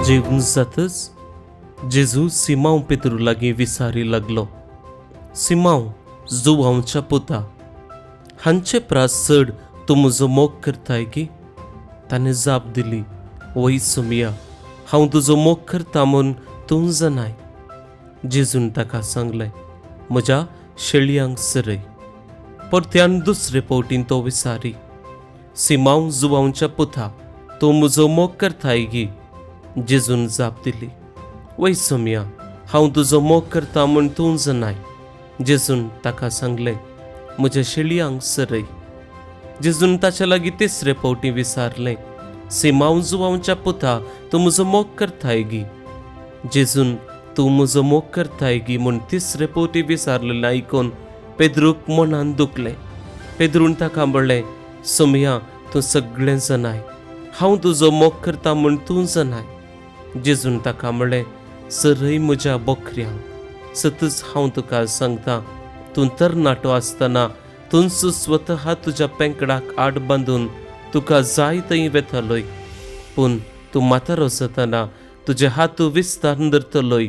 जेवन जातच जेजू सिमांव पेद्रू लागीं विचारी लागलो, सिमांव जुवांवच्या पुता, हांचे प्रास चड तूं म्हजो मोग करताय गी? ताणें जाप दिली, वय सोमया, हांव तुजो मोग करता म्हूण तूं जाणाय. जेजून ताका सांगलें, म्हज्या शेळयांक सरय. परत्यान दुसरे फावटीन तो विचारी, सिमांव जुवांवच्या पुता, तूं म्हजो मोग करताय गी? जेजून जाप दिली, वय सोमया, हांव तुजो मोग करता म्हूण तूं जाणाय. जेजून ताका सांगलें, म्हज्या शेळयांक सरय. जेजून ताच्या लागीं तिसरे फावटी विचारलें, सिमांव जुवांवच्या पुता, तूं म्हजो मोग करताय गी? जेजून तूं म्हजो मोग करताय गी म्हूण तिसरे फावटी विचारलेलें आयकून पेद्रूक मनान दुखलें. पेद्रून ताका म्हणलें, सोमया, तूं सगळें जाणाय, हांव तुजो मोग करता म्हूण तूं जाणाय. जेजून ताका म्हणलें, सरय म्हज्या बोकऱ्यांक. सतच हांव तुका सांगता, तूं तरणाटो आसतना तूंच स्वतः तुज्या पेंकडाक आड बांदून तुका जाय थंय वेतलोय, पूण तूं म्हातारो जातना तुजे हात विस्तार धरतलोय,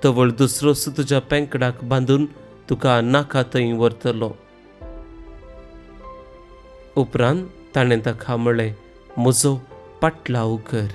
तवळ दुसरोच तुज्या पेंकडाक बांदून तुका नाका थंय व्हरतलो. उपरांत ताणें ताका म्हणलें, म्हजो पाटलाव कर.